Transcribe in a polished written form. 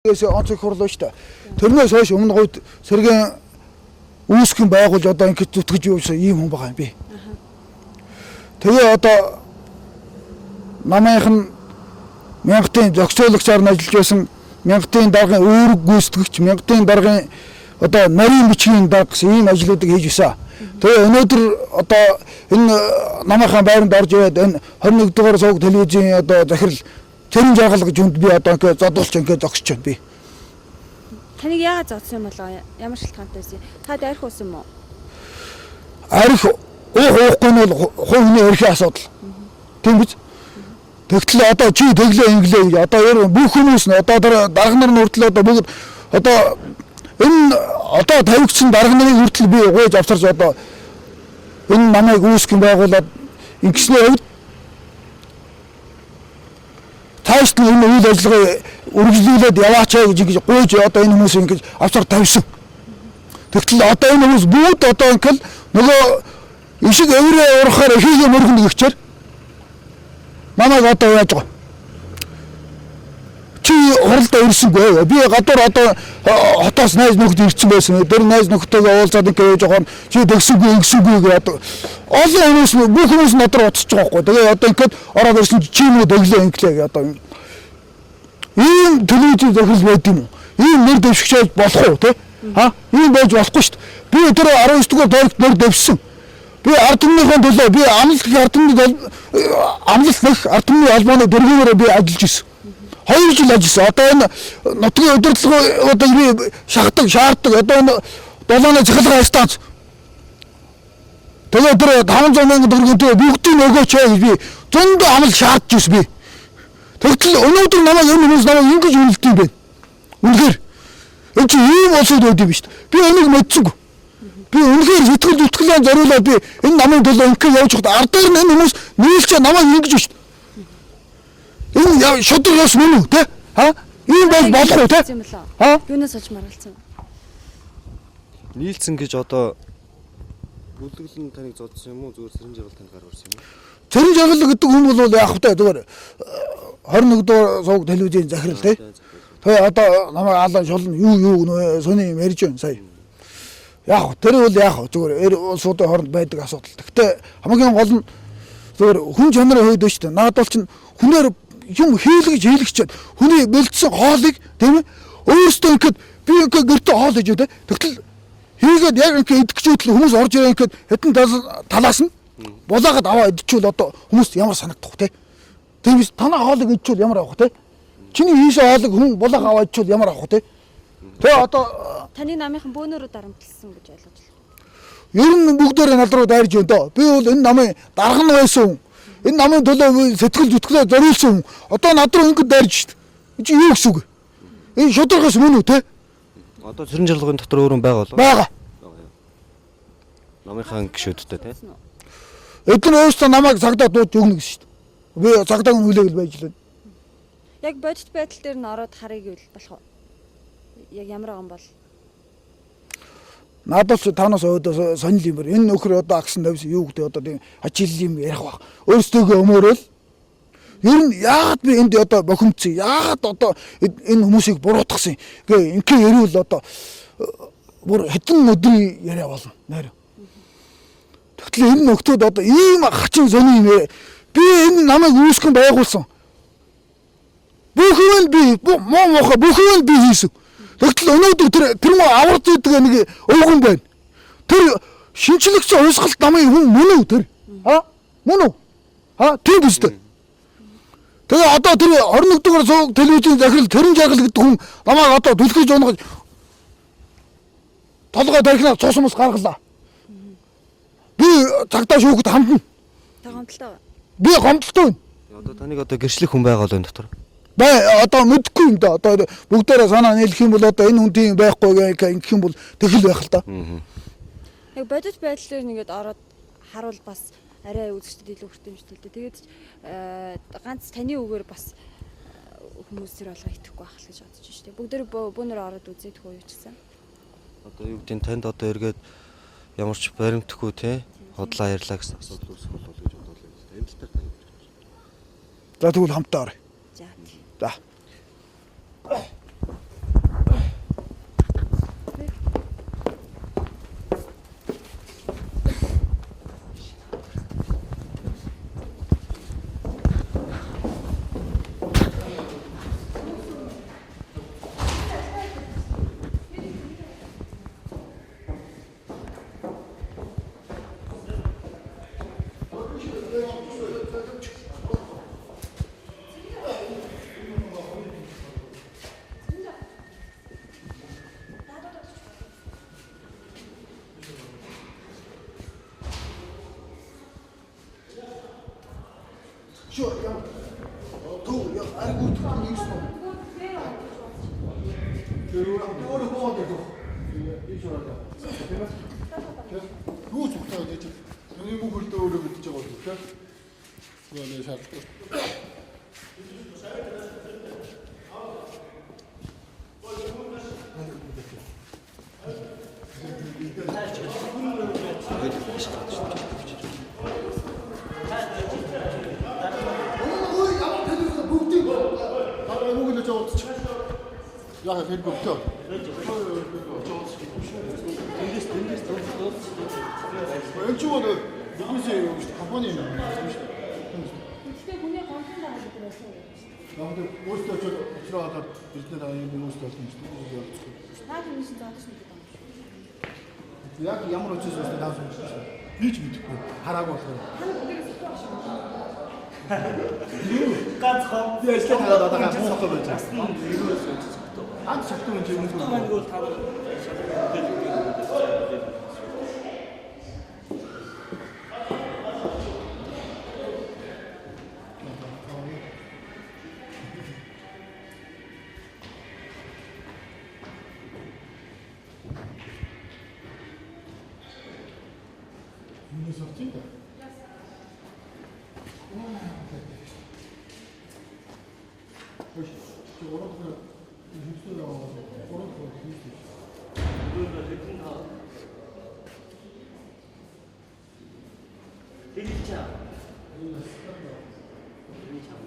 Онцгой хурал шүү дээ. Тэрнээс хойш өмнө гуйд сэргийн үүсгэн байгуулж одоо ингэж зүтгэж явсан ийм хүн байгаа юм би. Тэгээ одоо намынх нь мянгатын зохицуулагчаар нь ажиллаж байсан, мянгатын даргын үүрэг гүйцэтгэгч, мянгатын даргын одоо нарийн бичгийн дарга гэсэн ийм ажлуудыг хийж байсан. Тэгээ өнөөдөр одоо энэ намынхаа байранд орж ирээд энэ 21 дугаар сувг телевизийн одоо захирал Цэрэн жаргал гэж хүнд би одоо ингэ зодуулч ингэ зогсож байна би. Таныг яагаад зодсон юм болоо? Ямар шалтгаантай байсан? Та дайрах уусан юм уу? Арх уух уухгүй нь бол хувь хүний эрхийн асуудал. Тийм биз? Тэгтэл одоо чи тэглээ инглээ гэж одоо ер нь бүх хүмүүс нь одоо дарга нар нь хүртэл одоо бүгд одоо энэ одоо тавигдсан дарга нарын хүртэл би гуйж авчарч одоо энэ намайг үүсгэн байгуулад ингэсний хувьд цааш нь энэ үйл ажиллагаа үргэлжлүүлээд яваач гэж ингэж гуйж одоо энэ хүмүүс ингэж авчар тавьсан. Тэгтэл одоо энэ хүмүүс бүгд одоо ингээл нөгөө ишиг эврээ урахаар эхийгээ мөргөн гихчээр намайг одоо яаж байгаа. Чи хуралдаа ирсэнгүй. Би гадуур одоо хотоос найз нөхөд ирсэн байсан. Тэр найз нөхдөйгөө уулзаад ингээ яаж байгаа чи тэгсэнгүй ингэсэнгүй гэж одоо олон хүмүүс бүх хүмүүс над руу утсаж байгаа байхгүй. Тэгээ одоо ингээд ороод ирсэн чи юм уу тэглээ инглээ гэж одоо ийм телевизийн захирал байд юм уу? Ийм нэр дэвшигч болох уу те? А ийм байж болохгүй шүү дээ. Би тэр 19 дугаар тойрогт нэр дэвшсэн. Би ард түмнийхээ төлөө би амлалт ард түмний амлалт нэх ард түмний холбооны дөрвөөрөө би ажиллаж ирсэн. 2 жил ажилласан. Одоо энэ нутгийн удирдлага одоо би шахдаг, шаарддаг. Одоо энэ долооны цахилгаан станц. Тэгээ тэр 500 мянган төгрөгийн бүгдийг өгөөч гэж би зөндөө амлалт шаардж ирсэн би. Тэгтэл өнөөдөр намайг энэ хүмүүс намайг ингэж үнэлдэг юм байна. Үнэхээр энэ чи ийм улсууд байд юм шүү дээ. Би энийг мэдсэнгүй. Би үнэхээр сэтгэл зүтгэлээ зориулаад би энэ намын төлөө ингэ явж байхад ард дээр нь энэ хүмүүс нийлчээ намайг ингэж шүү дээ. Энэ шудраг ёс мөн үү те? Ха? Ийм байж болох уу те? Ха? Юунаас олж маргалцсан? Нийлцэн гэж одоо бүлэглэн таныг зодсон юм уу? Зүгээр цэрэн жаргал танд гар хүрсэн юм уу? Цэрэн жаргал гэдэг хүн бол яах вэ? Зүгээр 21 дугаар сувг телевизийн захирал те. Тэгээ одоо намайг алан шулна юу юу нөө сони юм ярьж байна сая. Яг хөө тэр бол яг хөө зүгээр улсуудын хооронд байдаг асуудал. Гэхдээ хамгийн гол нь зүгээр хүн чанарын хувьд шүү дээ. Наад бол чинь хүнээр юм хийлгэж хийлгчээд хүний бэлдсэн хоолыг тийм ээ өөрөөсөө ингээд би ингээд гэртээ хоол хийж үү те. Тэгтэл хийгээд яг ингээд идэхжүүтэл хүмүүс орж ирээ ингээд хэдэн талаас нь булаагаад аваа идчихвэл одоо хүмүүс ямар санагдах вэ те. Тийм биз, танаа хоолыг идчихвэл ямар авах те. Чиний хийсэн хоолыг хүн булаага аваа идчихвэл ямар авах те. Тэгээ одоо таны намынхан бөөнөрөө дарамтлсан гэж ойлгож байна. Ер нь бүгдээрээ над руу дайрж байна доо. Би бол энэ намын дарга нь байсан хүн. Энэ намын төлөө сэтгэл зүтгэлээ зориулсан хүн. Одоо над руу ингэж дайрж шít. Чи юу гэсэн үг? Энэ шударгаас мөн үү те? Одоо цэрэн жаргалын дотор өөр хүн байгаа болов? Байгаа. Намынхаа гишүүдтэй те. Эдгээр өөрсдөө намайг цагдаа дуудаж өгнө гэсэн шүү дээ. Би цагдааг нь хүлээгэл байж лээ. Яг бодит байдал дээр нь ороод харъя гэвэл болох уу? Яг ямар байгаа юм бол? Надад ч танаас өөдөө сонир юм байна. Энэ нөхөр одоо агсан тавьсан юу гэдэг одоо тийм ачаал юм ярих баг. Өөрсдөө өмөөрөл. Ер нь яагаад би энд одоо бохимдсон? Яагаад одоо энэ хүмүүсийг буруутгасан? Гэ ингээ ярил одоо бүр хэдэн өдрийн яриа болно. Нэр. Тэгтэл энэ нөхдүүд одоо ийм хачин сони юм яриа. Би энэ намайг үүсгэн байгуулсан. Бүх юм би муу муухай бүх юм би хийсэн. Тэгтэл өнөөдөр тэр муу авард зүйдэг нэг өвгөн байна. Тэр шинжлэгч уйсгалт намын хүн мөн үү тэр? А? Мөн үү? А? Тийм биз дээ. Тэгээ одоо тэр 21 дугаар сувг телевизийн захирал Тэрэн жаргал гэдэг хүн намайг одоо түлхэж унгаж толгой тархинаа цус мус гаргалаа. Би цагдаа шүүхэд хамтна. Та гомдолтой уу? Би гомдолтой байна. Одоо таныг одоо гэрчлэх хүн байгаа бол энэ дотор. Бай одоо мэдэхгүй юм да. Одоо бүгдээрээ санаа нийлэх юм бол одоо энэ хүн тийм байхгүй гэх ингэх юм бол тэгэл байх л да. Яг бодит байдал дээр нэгээд ороод харуул бас арай үзэгчдэд илүү хүртэмжтэй юм шүү дээ. Тэгээд ганц таны үгээр бас хүмүүс тэр болгоо итгэхгүй байх л гэж бодож шүү дээ. Бүгдээрээ бөөнөрөө ороод үзээд хөө юу ч гэсэн. Одоо юу гэдэг нь танд одоо эргээд ямар ч баримтгүй те хотлаа ярьлаа гэсэн асуудал үүсэх болов гэж бодлоо юм л да. Энэ тал дээр та юу гэж бодож байна? За тэгвэл хамтдаа оръё. За. За. Шүү яа. Төв яа аргу төв нэгсэн үү? Тэр өөр хоо гэдэг. Ийш ороо. Тийм ээ. Юу ч ухтаа гэж. Миний мөнгө хөлтөө өөрөө мэдчихэж байгаа юм тийм. Юу нэ шаардлагатай. Өө ямар төлөвлөлт бүгдийг Дараа мөнгө л жоо удчих. Яг хэрэггүй бтөө. Тэндээс дууц. Энэ ч юу нэгүсээ юм шүү дээ. Компани юм шүү дээ. Гэхдээ хүний гомдсон байгаа гэдэг байсан юм. Яг л өөртөө очиод уцраа халаад ирднэ аа юм өөртөө болсон юм шүү дээ. Наад юм шиг зодож мэддэг юм шүү. Яг ямар учраас байсан наас юм шүү дээ. Би ч мэдэхгүй. Хараагүй болохоор. Та нар бүгдээрээ сэтгүү ах шиг. Ганц хом. Би ажиллаа хараад одоо ганц муухай байж байгаа. Ерөөс очиж согтуу. Ганц согтуу юм чи юм. Согтуу маань бол та нар шалгал мэдээлэл өгдөг. Миний согтуу юм. Хөөш. Чи уран дахь хөвсөө уран дахь хөвсөө. Дэлгэж чаа. Миний чам.